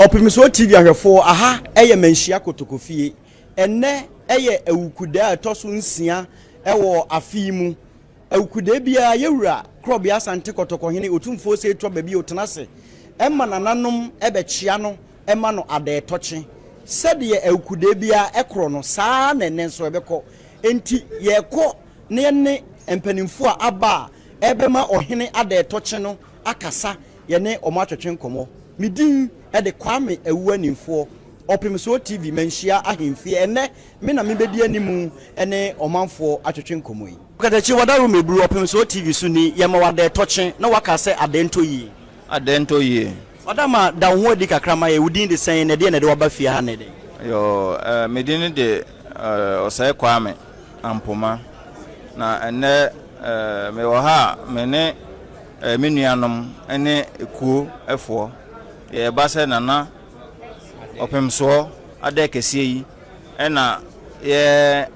Ɔpemsoɔ TV ahwɛfoɔ, aha yɛ Manhyia Kotokofie. Ɛnnɛ yɛ Awukudaa a ɛtɔ so nsia wɔ afe yi mu. Awukudaa biara, Yɛwura Korɔbea Asante Kɔtɔkɔhene Otumfoɔ Osei Tuah Bio tena ase ma nananom bɛkyea no ma no adɛɛtɔkye. Sɛdeɛ Awukudaa biara korɔ no, saa ara na ɛnnɛ nso ɛbɛkɔ. Enti yɛrekɔ na yɛne mpanimfoɔ a aba a ɛrebɛma ɔhene adɛɛtɔkye no akasa, yɛne wɔn atwetwe nkɔmmɔ. Me din de Kwame Awuanimfoɔ, Ɔpemsoɔ TV, Manhyia Ahemfie. Ɛnnɛ, me na mebɛdi anim ne ɔmanfoɔ atwetwe nkɔmmɔ yi. Ɔkatakyi, Wadaro Meburu, Ɔpemsoɔ TV so ni, yɛma wo adɛɛtɔkye na woaka sɛ adɛɛ ntɔ yie. Adɛɛ ntɔ yie. Ɔdama, da wo ho adi kakra ma yɛn, wo din de sɛn na ɛdeɛn na ɛde wo aba fie ha nnɛ da yi? Yoo, eh, me din de Ɔsɛe Kwame Ampoma, na ɛnnɛ eh, mewɔ ha a me ne eh, me nuanom ne ekuo foɔ yɛreba sɛ Nana Ɔpemsoɔ adɛɛ kɛseɛ yi ɛna yɛ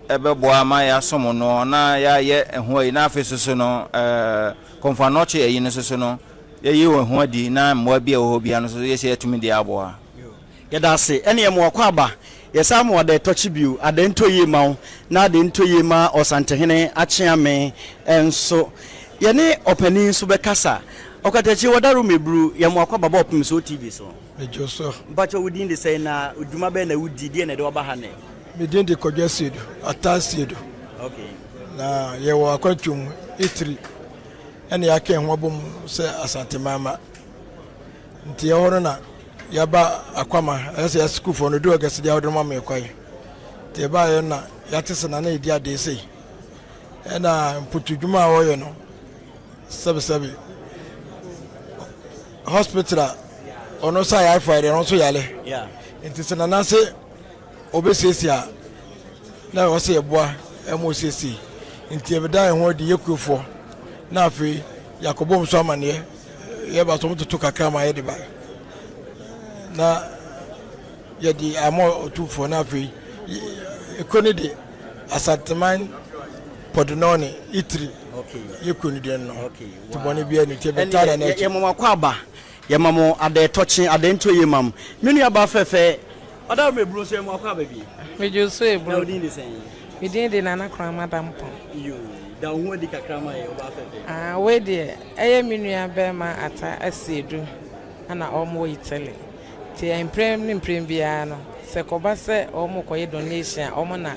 ɛbɛboa ma yɛasom noɔ na yɛayɛ ɛho ayi, na afei soso no eh, Kɔmfo Anɔkye ayi no soso no yɛyi wɔn ho adi na mmoa bi a ɛwɔ hɔ biara no nso yɛsɛ yɛatumi de aboa. Yɛda ase ɛne yɛ mo akwaaba. Yɛsan mo adɛ tɔkye bio. Adɛ ntɔ yie ma wo na adɛ ntɔ yie ma Ɔsantehene Akyeame nso. Yɛne ɔpanin nso bɛkasa. Ɔkatakyi Wɔdaro Mebru, yɛ mo akwaaba ba Ɔpemsoɔ TV so. Medwo so. Mpakyɛw wo din de sɛn na dwuma bɛn na wodi, deɛn na ɛde wo aba ha nnɛ? Me din de Kwadwo Asiedu, Atta Asiedu. Okay. Na yɛwɔ akwantuo mu, Itiri. Ɛna yɛaka yɛn ho abom sɛ Asanteman mma. Nti ɛhɔ no na yɛaba Akwama, ɛyɛ sɛ yɛ sukuufoɔ no, du August deɛ wɔde ma me kwan. Nti ɛbaeɛ no na yɛate sɛ Nana redi adeɛ sei. Ɛna mpotudwuma a wɔyɛ no, sɛbesɛbe, hospital a ɔno sɛ ayarefoɔ ayɛ ɔno nso yare. Nti sɛ Nana se Ɔbɛsiesie a, na ɛwɔ sɛ yɛboa ma ɔsiesie. Nti yɛbɛda yɛn ho adi, yɛ kuofoɔ, na afei yɛakɔbɔ wɔn so amanneɛ. Yɛba so wɔtoto kakra ma yɛde ba, na yɛde ama ɔtumfoɔ, na afei ekuo no de Asanteman Pɔdonɔne Itiri yɛ kuo no deɛ no nti bɔne biara nni nti yɛbɛtaa na n'akyi. Yɛma mo akwaaba, yɛma mo adɛɛtɔkye, adɛɛntɔ yie ma mo. Me nuabaa fɛfɛ, Ɔda wo eburo nso ɛmu akɔ aba bi. Medwo so eburo. Na wo din de sɛn? Me din de Nana Korama Dampɔn. Yoo, da wo ho adi kakra ma yɛ, ɔbaa fɛfɛ. Ah, wei deɛ, ɛyɛ me nua bɛɛma Atta Asiedu ɛna ɔmo wɔ Italy. Nti mprɛn ne mprɛn biara no, sɛ ɛkɔba sɛ ɔmo kɔyɛ donation a, ɔmo na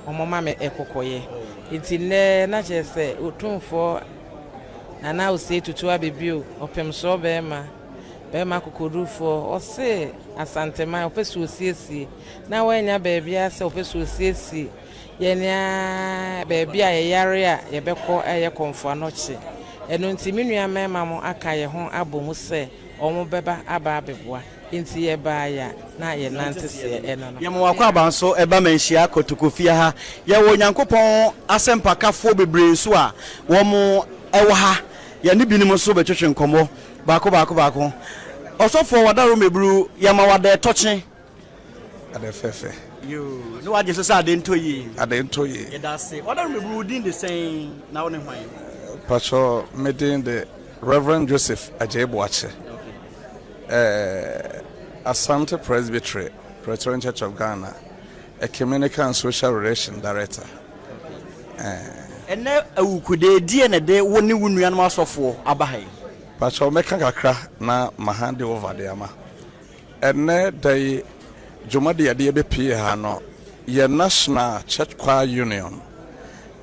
ɔmo ma me ɛkɔkɔyɛ. Nti nnɛ na kyerɛ sɛ Otumfoɔ Nana Osei Tutu Abebio, Ɔpemsoɔ bɛɛma, Barima akokodurufoɔ, ɔse Asanteman ɔpɛ sɛ ɔsiesie na wannya baabiara sɛ ɔpɛ sɛ ɔsiesie yɛn ara baabi a yɛyare a yɛbɛkɔ ɛyɛ Kɔmfo Anɔkye. Ɛno nti me nua mmarima mo aka yɛn ho abɔ mu sɛ wɔn bɛba aba abɛboa. Nti yɛbaeɛ a na yɛnante seɛ ɛno no. Yɛma w'akwaaba nso ba manhyia Kotokofie ha. Yɛwɔ Onyankopɔn asɛmpakafoɔ bebree nso a wɔn wɔ ha. Yɛne binom nso bɛtwetwe nkɔmmɔ. Baako baako baako. Ɔsɔfoɔ wadaro meburu yɛma wo adɛ tɔkye. Adɛ fɛfɛ. Yoo ne wagye so sɛ ade ntɔ yie. Ade ntɔ yie. Yɛda ase. Wadaro meburu wo din de sɛn na wo ne hwan? Patrɔ me din de Rev. Joseph Agyei Boakye. Eh, Asante Presbytery, Presbyterian Church of Ghana, Ecumenical and Social Relation Director. Eh. Ɛnnɛ Awukude, deɛn na ɛde wo ne wo nuanom asɔfoɔ aba ha yi? Pakyɛw mɛka kakra na ma hande over de ama. Ɛnnɛ da yi dwumadi a yɛde abɛpue ha no yɛ National Church Choir Union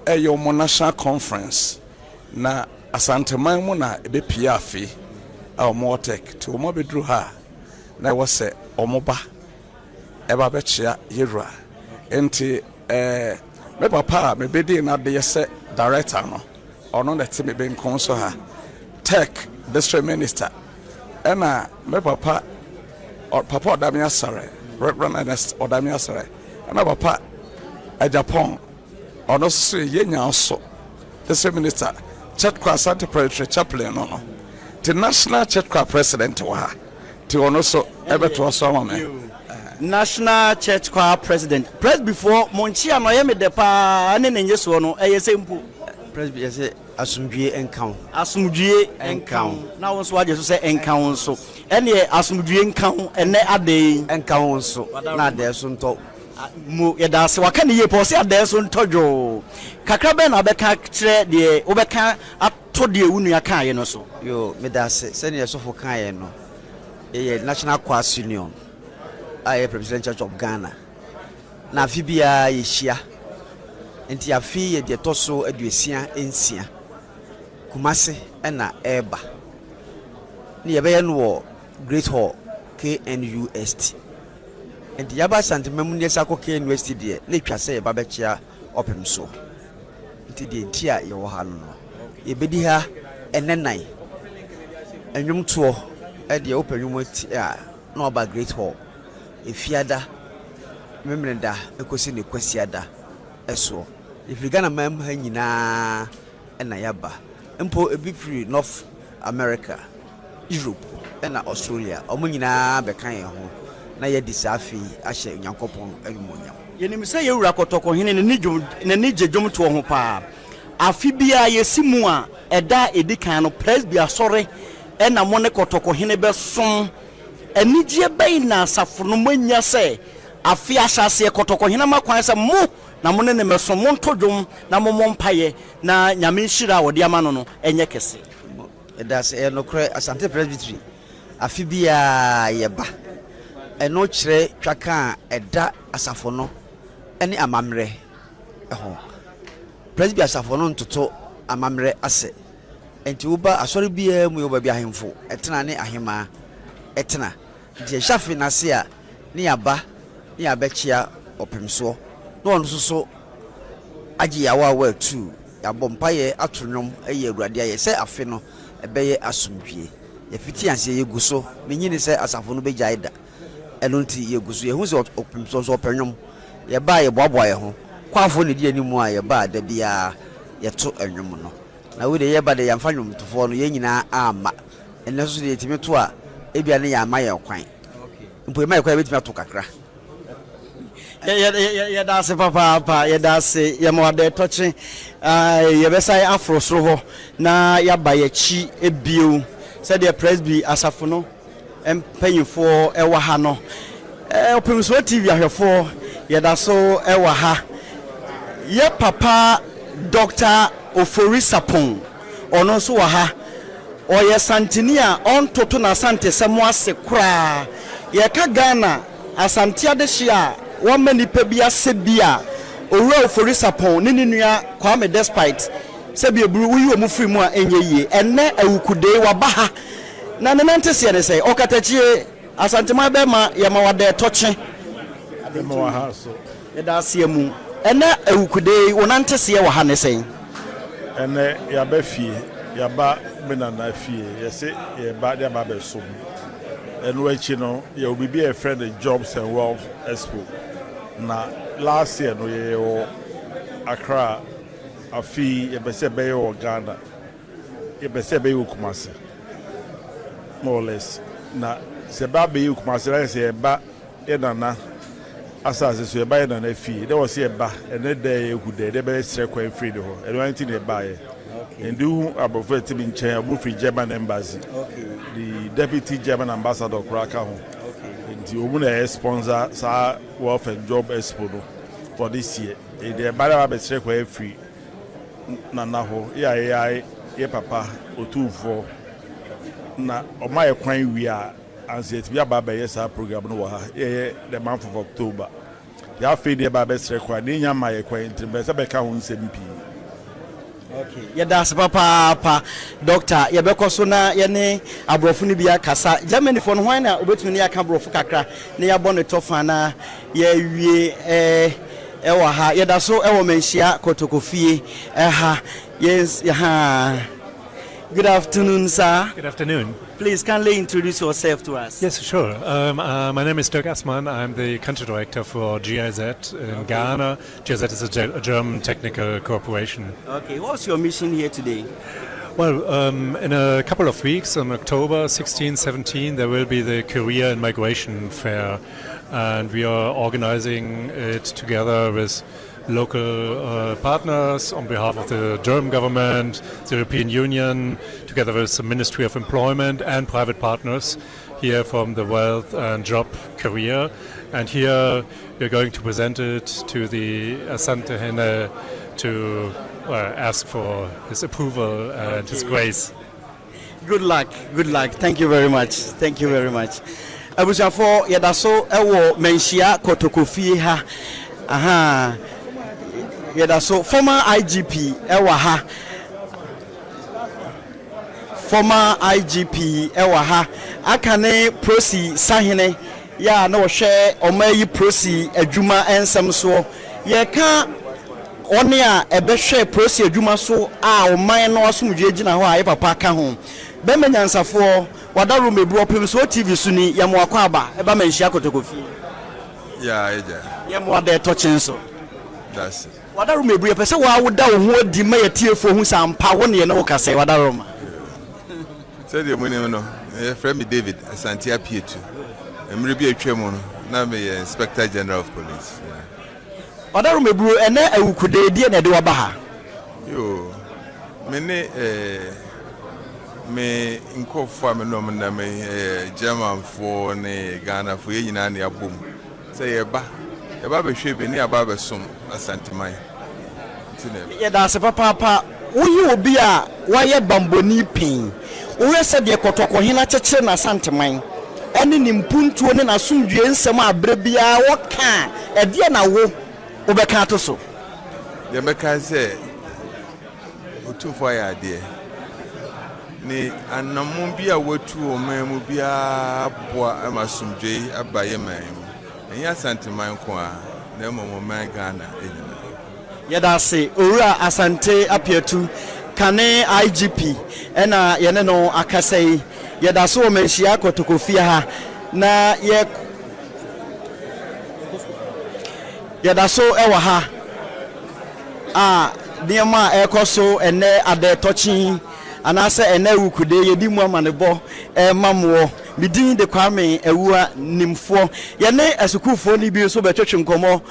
ɛyɛ wɔn National Conference na Asanteman mu na ɛbɛpue afe a wɔn wɔ Tech nti wɔn abɛduru ha a na ɛwɔ sɛ wɔn ba ɛba bɛkyea yɛwura nti eh, me papa a mebɛdii n'adeɛ sɛ director no Ɔno na ɛte me benkum so ha, Turk District Minister, ɛna me papa, Papa Ɔdame Asare, Reverend Ernest Ɔdame Asare, ɛna Papa Agyapong, ɔno nso so yɛ Nyanso District Minister, Church Choir Asante Presbytery Chaplain no no. Te National Church Choir President wɔ ha, te ɔno so ɛbɛtoa so ama me. National Church Choir President, Presbyfoɔ, mo nkyea no ɛyɛ me dɛ paa, ɛne ne nnyesoɔ no, ɛyɛ sɛ mpo. Presby yɛsɛ Asomdwie nka wo. Asomdwie nka wo. Na wo nso wagye so sɛ nka wo nso. Ɛneɛ asomdwie nka wo ɛnɛ adɛɛ yi. Nka wo nso na adɛɛ so ntɔ. Mo, yɛda ase. Waka no yie paa. Ɔse adɛɛ so ntɔ dwoo. Kakra bɛn na wobɛka akyerɛ deɛ wobɛka ato deɛ wo nua kaeɛ no so? Yoo, meda ase. Sɛdeɛ sɔfo kaeɛ no, yɛyɛ National Choirs Union a ɛyɛ Presbyterian Church of Ghana. Na afe biara yɛhyia. Nti afe yi yɛ deɛ ɛtɔ so 66. Kumasi na ɛreba. Ne yɛbɛyɛ no wɔ Great Hall, KNUST. Nti yɛaba Asantema mu na yɛsan akɔ KNUST deɛ, na ɛtwa sɛ yɛba bɛkyea ɔpem soɔ. Nti deɛ nti a yɛwɔ ha no no, yɛbɛdi ha ɛnnɛ nan. Nnwomtoɔ deɛ wopɛ nnwom atie a, na waba Great Hall. Efiada, Memeneda kɔsi ne Kwasiada soɔ. Yɛfiri Ghana man mu ha nyinaa na yɛaba. Mpo ebi firi North America, Europe na Australia. Wɔn nyinaa bɛka yɛn ho na yɛadi saa afe yi ahyɛ Onyankopɔn animuonyam. Yɛnim sɛ yɛn wura Kɔtɔkɔhene n'ani dwom n'ani gye dwomtoɔ ho paa. Afe biara yɛsi mu a, ɛda a ɛdi kan no Presby Asɔre na mo ne Kɔtɔkɔhene bɛsom. Anigyeɛ bɛn na asafo no moanya sɛ afe ahyɛaseɛ Kɔtɔkɔhene ama kwan sɛ mo na mo ne no mmɛsom, monto dwom na mommɔ mpaeɛ na Nyame nhyira a ɔde ama no no nyɛ kɛse? Yɛda ase. Ɛyɛ nokorɛ, Asante Presbytery, afe biara yɛba. Ɛno kyerɛ twaka a ɛda asafo no ne amammerɛ ho. Presby asafo no ntoto amammerɛ ase. Enti woba asɔre biara mu, yɛwɔ baabi ahemfo tena ne ahemmaa tena. Nti yɛhyɛ afe no ase a, ne yɛaba ne yɛabɛkyea ɔpemsoɔ, na ɔno nso so agye yɛn awaawa atuu. Yɛabɔ mpaeɛ, ato nnwom, ayi Awurade ayɛ sɛ afe no ɛbɛyɛ asomdwoeɛ. Yɛfiti aseɛ, yɛgu so. Mennye nni sɛ asafo no bɛgyae da. Ɛno nti yɛgu so. Yɛhu sɛ ɔpemsoɔ nso ɔpɛ nnwom. Yɛba a yɛboaboa yɛn ho. Kwafoɔ na ɛdi anim a yɛba a da biara yɛto nnwom no. Na wei deɛ yɛba deɛ yɛamfa nnwomtofoɔ no yɛn nyinaa amma. Ɛnnɛ nso deɛ yɛtumi to a ebia ne yɛamma yɛn kwan. Mpo yɛma yɛn kwan a yɛbɛtumi ato kakra. Yɛda ase papaapa, yɛda ase, yɛma wo adɛɛtɔkye. Yɛbɛsan aforo soro hɔ na yɛaba yɛakyi bio sɛdeɛ Presby asafo no mpanyinfoɔ wɔ ha no. Ɔpemsoɔ TV ahwɛfoɔ, yɛda so wɔ ha. Yɛ papa Dɔkta Ofori Sarpong, ɔno nso wɔ ha. Ɔyɛ Santeni a ɔntoto n'Asantesɛm ase koraa. Yɛka Ghana Asante adehye a wɔama nnipa bi asɛ bi a, Owura Ofori Sarpong ne ne nua Kwame Despite, sɛbi eburu woyi wɔn firi mu a ɛnyɛ yie. Ɛnnɛ Awukudee waba ha na ne nanteseɛ ne sɛ, Ɔkatakyie, Asanteman bɛrima yɛma wo adɛɛtɔkye. Yɛma wo aha so. Yɛda aseɛ mu. Ɛnɛ Awukude yi, wo nanteseɛ wɔ ha ne sɛn? Ɛnɛ yɛaba fie, yɛaba me nana fie, yɛse yɛreba de aba abɛsom. Ɛno akyi no, yɛwɔ biribi a yɛfrɛ no Jobs and Wealth Expo. Na last year no yɛyɛ wɔ Accra, afe yi yɛpɛ sɛ yɛbɛyɛ wɔ Ghana. Yɛpɛ sɛ yɛbɛyɛ wɔ Kumasi, more or less. Na sɛ yɛba abɛyɛ wɔ Kumasi na ayɛ sɛ yɛba yɛ nana asase so, yɛba yɛ nana fie, dɛ wɔ sɛ yɛba ɛnɛ da yɛ hu dɛ dɛ bɛyɛ srɛ kwan firi ne hɔ. Ɛno ara nti na yɛbaeɛ. Nti wohu aborɔfo a ɛte me nkyɛn a, wɔfiri German embassy. The deputy German ambassador koraa ka ho. Nti wɔn na ɛyɛ sponsor saa Wealth and Job Expo no for this year. Nti yɛba dɛ abɛsrɛ kwan afiri Nana hɔ, yɛ a yɛyɛ yɛ papa Otumfoɔ na ɔma yɛ kwan wie a, ansa yɛatumi aba abɛyɛ saa program no wɔ ha, yɛyɛ the month of October. Nti afei deɛ ɛba abɛsrɛ kwan, na yɛnya mma yɛ kwan nti mepɛ sɛ bɛka ho nsɛm pii. Okay, yɛda ase papaapa Doctor. Yɛbɛkɔ so na yɛne aborɔfo no bi akasa. Germanyfoɔ no, hwan na obɛtumi ne yɛaka borɔfo kakra na yɛabɔ ne tɔfa na yɛawie eh, ɛwɔ ha. Yɛda so ɛwɔ Manhyia Kotokofie ɛha. Yɛn ha. Good afternoon, sir. Good afternoon. Please kindly introduce yourself to us. Yes, sure. Um, uh, my name is Dirk Assmann. I'm the country director for GIZ in okay. Ghana. GIZ is a, a German technical corporation. Okay, what's your mission here today? Well, um, in a couple of weeks, on October 16, 17, there will be the Career and Migration Fair. And we are organizing it together with local partners on behalf of the German government, the European Union, together with the Ministry of Employment and private partners here from the Wealth and Job Career. And here we're going to present it to the Asantehene to ask for his approval and his grace. Good luck, good luck. Thank you very much. Thank you very much. Abusuafoɔ yɛda so wɔ Manhyia Kɔtɔkɔfie ha. Aha. Yɛda so former IGP wɔ ha. Former IGP wɔ ha. Aka ne Prosi Sahene yɛ a na ɔhwɛ ɔman yi prosi adwuma nsɛm soɔ. Yɛka wɔn a ɛbɛhwɛ prosi adwuma so a ɔman no asomdwoeɛ gyina hɔ a yɛ papa ka ho. Bɛrima nyansafoɔ, Wadaworo Mmebu, Ɔpemsoɔ TV so ni, yɛ mo akwaaba ɛba Manhyia Kotokofie. Yeah, agya. Yɛ mo ada ɛtɔ kyen so. Dase. Wadaworo Mmebu, yɛpɛ sɛ woa woda wo ho adi ma yɛtiefoɔ hu sɛ ampa wo ne yɛne wo kasa yi, Wadaworo ma. Sɛdeɛ monim no, yɛfrɛ me David Asante Apietu. Mmerɛ bi a atwa mu no, na meyɛ Inspector General of Police. Ɔdaro Meburu, ɛnɛ Awukude, deɛ na ɛde wo aba ha? Yoo, me ne eh, me nkurɔfoɔ a me ne wɔn nam yi, ɛyɛ Germanfoɔ ne Ghanafoɔ, yɛn nyinaa na yɛabom sɛ yɛba, yɛba abɛhwɛ bi ne yɛaba abɛsom Asanteman. Nti na yɛba. Yɛda ase papaapa. Woyɛ obi a wayɛ banbɔni pɛn. Wohwɛ sɛdeɛ Kɔtɔkɔhene akyekyere n'Asanteman ne ne mpuntuo ne n'asomdwoeɛ nsɛm a berɛ biara wɔka a, ɛdeɛn na wo wobɛka ato so? Deɛ mɛka ne sɛ, Otumfoɔ ayɛ adeɛ. Ne anammɔn bi a watu wɔ ɔman mu biara aboa ma asomdwoeɛ aba yɛn man mu. Ɛnyɛ Asanteman nko ara, na mmom ɔman Ghana nyinaa. Yɛda ase Owura Asante Apiatu, kane IGP na yɛne no akasa yi. Yɛda so wɔ Manhyia Kotokofie ha na yɛ yɛda so wɔ ha a nneɛma a ɛrekɔ so ɛnnɛ adɛɛtɔkye yi anaasɛ ɛnnɛ awukude yɛdi mu amanebɔ ɛrema moɔ. Me din de Kwame Awua Nimfoɔ. Yɛne asukuufoɔ no bi nso bɛtwetwe nkɔmmɔ.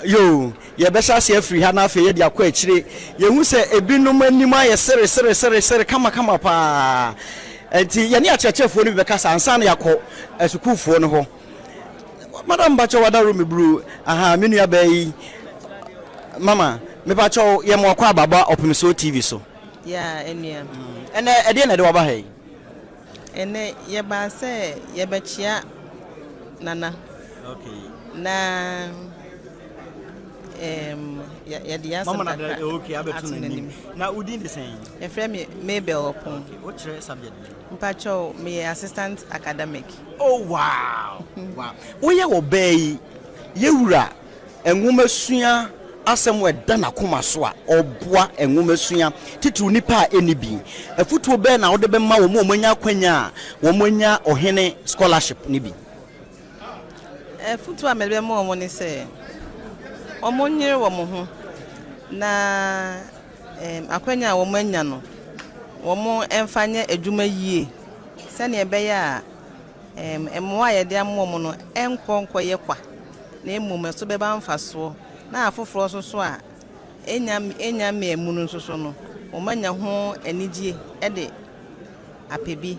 Yoo, yɛbɛhyɛ aseɛ afiri ha na afei yɛde akɔ akyire. Yɛhu sɛ ebinom anim ayɛ sere sere sere sere kamakama paa. Nti yɛne akyerɛkyerɛfoɔ no bi bɛkasa ansa na yɛakɔ asukuufoɔ no hɔ. Madam mpakyɛw wadaworo me buru. Aha, me nua baa yi. Mama, mepakyɛw yɛ mo akɔ ababa Ɔpemsoɔ TV so. Yeah, enua. Ɛnɛ ɛdeɛ na ɛde waba ha yi? Ɛnnɛ yɛbaa sɛ yɛbɛkyea Nana na yɛde yɛn asɛm kakra ato n'anim. Na wo din de sɛn? Yɛfrɛ me Mabel Ɔpong. Wokyerɛ subject bɛn? Mpakyɛw, meyɛ assistant academic. Oh wow! Wow! Woyɛ ɔbaa yi, yɛwura Nwomasua asɛm a ɛda n'akoma so a ɔboa nwomasua, titiriw nnipa a enni bi. Afotuo bɛn na wode bɛma wɔn a wɔanya akwanya a wɔanya Ɔhene Scholarship no bi? Afotuo a mede bɛma wɔn ne sɛ, wɔnyere wɔn ho na akwanya a wɔanya no, wɔmfa nyɛ adwuma yie sɛdeɛ ɛbɛyɛ a Mmoa a yɛde ama wɔn no nkɔ nkɔyɛ kwa, na mmom ɛso bɛba mfasoɔ, na afoforɔ nso so a ɛnnya ɛnnya mmaa mu no nso so no, wɔanya ho anigyeɛ de apɛ bi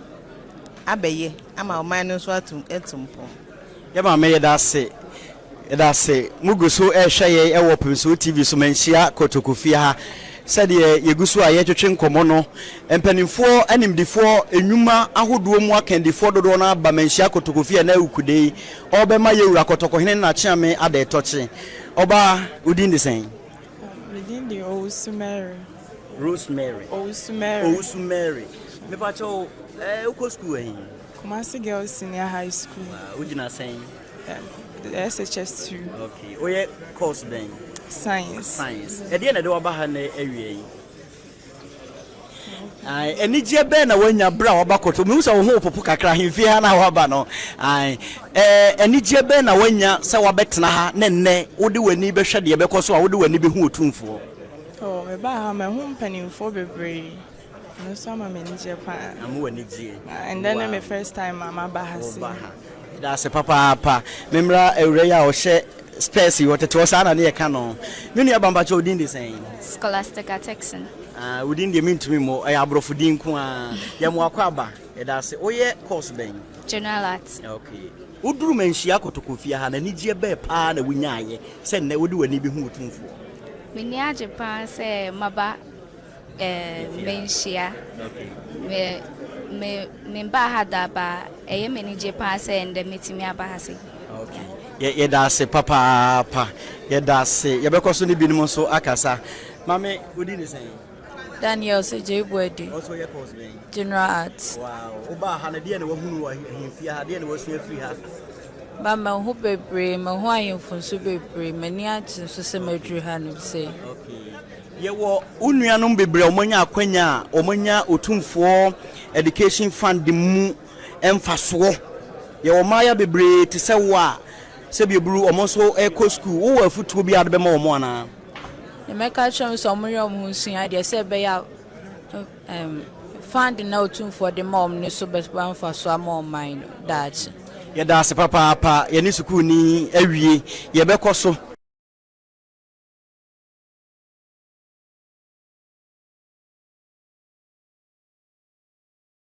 abɛyɛ ama ɔman no nso atu atu mpɔn. Yɛ maame yɛda ase Yɛda ase mo gu so rehwɛ yɛn wɔ Pemsoɔ TV so Manhyia Kotoko fie ha. Sɛdeɛ yɛgu so a yɛretwetwe nkɔmmɔ no, mpanimfoɔ, animdefoɔ, nnwuma ahodoɔ mu akandifoɔ dodoɔ no ara ba Manhyia Kotoko fie ɛnnɛ Awukude yi, ɔrebɛma yɛn wura Kɔtɔkɔhene Nakyeame Adɛɛtɔkye. Ɔbaa, wo din de sɛn? Me din de Owusu Mary. Rosemary. Owusu Mary. Owusu Mary. Mepakyɛw, eh, wokɔ sukuu wɔ he? Kumasi Girls Senior High School. Wow, wogyina sɛn? SHS 2. Okay, woyɛ course bɛn? Science. Science. Ɛdeɛ na ɛde waba ha nnɛ awia yi? Ae, anigyeɛ bɛn na woanya berɛ a waba kɔtɔ? Mehu sɛ wo ho repopo kakra ahemfie ha na woaba no. Ae, ɛɛ, anigyeɛ bɛn na woanya sɛ woabɛtena ha na nnɛ wode w'ani bɛhwɛ deɛ ɛbɛkɔ so a wode w'ani bɛhu Otumfoɔ? Oh, mebaa ha mahu mpanimfoɔ bebree. Ɛno nso ama m'ani gyeɛ paa. Ama w'ani gyeɛ. Ɛndɛ ne me first time a maba ha sei. Woba ha. Yɛda ase papaapa. Memmra awura yi a ɔhyɛ. Spurs yi wɔtete hɔ saa na ne yɛka no. Me nua ba mpakyɛ wo din de sɛn? Scholastica Texan. Ah, wo din deɛ mentumi mmɔ, ɛyɛ aborɔfo din nko ara. Yɛ mo akɔ aba, yɛda ase. Woyɛ course bɛn? General Arts. Okay. Woduru Manhyia Kotokofie ha no, anigyeɛ bɛɛ paa na wonyaeɛ sɛ nnɛ wode w'ani bɛhu Otumfoɔ? M'ani agye paa sɛ maba eh, Manhyia. Me, me, membaa ha da ba ɛyɛ me anigye paa sɛ ndɛ metumi aba ha sei. Okay. Yɛ, yɛda ase papaapa. Yɛda ase. Yɛbɛkɔ so ne binom nso akasa. Mame, wo din de sɛn? Daniel Sejei Boadu. Ɔsɔ yɛ course bɛn? General Arts. Wow. Wobaa ha no, deɛ na wahunu wɔ ahemfie ha? Deɛ na wasua afiri ha? Ba mahu bebree, mahu ahemfo nso bebree. M'ani agye nso sɛ maduru hanom sei. Okay. Yɛwɔ wo nuanom bebree a wɔanya akwanya a wɔanya Otumfoɔ Education Fund mu mfasoɔ. Yɛwɔ mmayewa bebree te sɛ wo a sɛbi eburu wɔn nso rekɔ sukuu. Wowɔ afutuo bi a wode bɛma wɔn anaa? Deɛ mɛka akyerɛ wɔn sɛ wɔnyere wɔn ho nsua adeɛ sɛ ɛbɛyɛ a um, fund na Otumfoɔ de ma wɔn no so bɛba mfasoɔ ama ɔman no daakye. Yɛda ase papaapa. Yɛne sukuuni awie. Yɛbɛkɔ so.